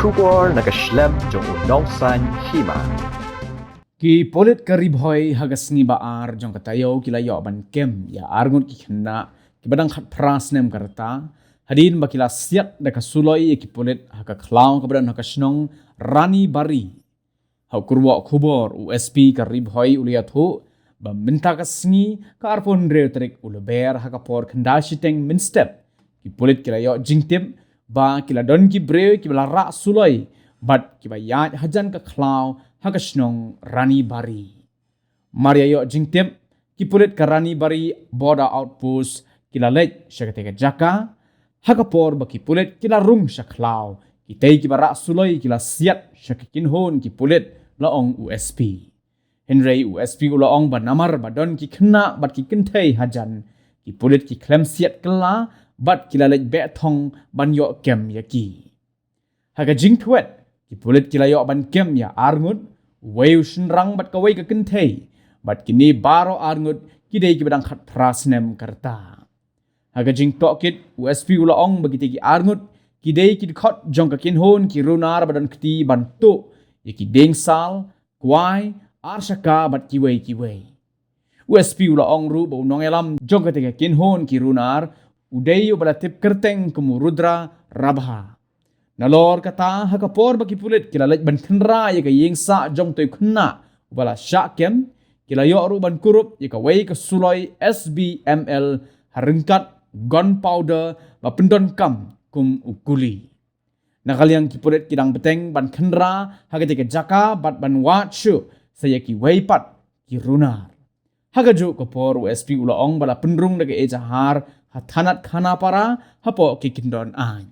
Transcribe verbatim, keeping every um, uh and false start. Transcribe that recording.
Khubor na ka shlem jong u Nongsaiñ Hima. Ki pulit ka Ri Bhoi ha ka sngi ba ar jong ka taïew ki la ïoh ban kem ïa arngut ki khynnah kiba dang khatphra snem ka rta, hadien ba ki la siat da ka suloi ïa ki pulit ha ka khlaw kaba don ha ka shnong Ranibari. Ha u kyrwoh khubor u S P ka Ri Bhoi u la ïathuh ba mynta ka sngi ka arphew hynriew tarik u Lber ha ka por khyndai shiteng mynstep, ki pulit ki la ïoh jingtip ba ki la don ki briew kiba la rah suloi bad kiba ïaid hajan ka khlaw ha ka shnong Ranibari. Mar ïa ïoh jingtip, ki pulit ka Ranibari Border Outpost ki la leit sha katei ka jaka. Ha ka por ba ki pulit ki la rung sha khlaw, kitei kiba rah suloi ki la siat sha ka kynhun ki pulit, la ong u S P. Hynrei u S P u la ong ba namar ba don ki khynnah bad ki kynthei hajan, ki pulit ki khlem siat kylla bad ki la leit beh thong ban ïoh kem ïa ki. Ha ka jingthwet, ki pulit ki la ïoh ban kem ïa arngut, uwei u shynrang bad kawei ka kynthei, bad kine baroh arngut ki dei kiba dang khatphra snem ka rta. Ha ka jingtohkit, u S P u la ong ba kitei ki arngut ki dei ki dkhot jong ka kynhun ki runar ba don kti ban tuh ïa ki dieng sal, kwai, ar shaka bad kiwei kiwei. U S P u la ong ruh ba u nongïalam jong katei ka kynhun ki runar u dei uba la tip kyrteng kum u Rudra Rabha. Nalor kata, ha ka por ba ki pulit ki la leit ban khynra ïa ka ïing sah jong utei u khynnah uba la shah kem, ki la ïoh ruh ban kurup ïa kawei ka suloi S B M L ha ryngkat gunpowder ba pyndonkam kum u kuli. Na ka liang ki pulit ki dang bteng ban khynra ha katei ka jaka bad ban wad shuh sa ïa kiwei pat ki runar. Ha kajuh ka por u S P u la ong ba la pynrung da ka ejahar ha thanat Khanapara hapoh ki kyndon aiñ.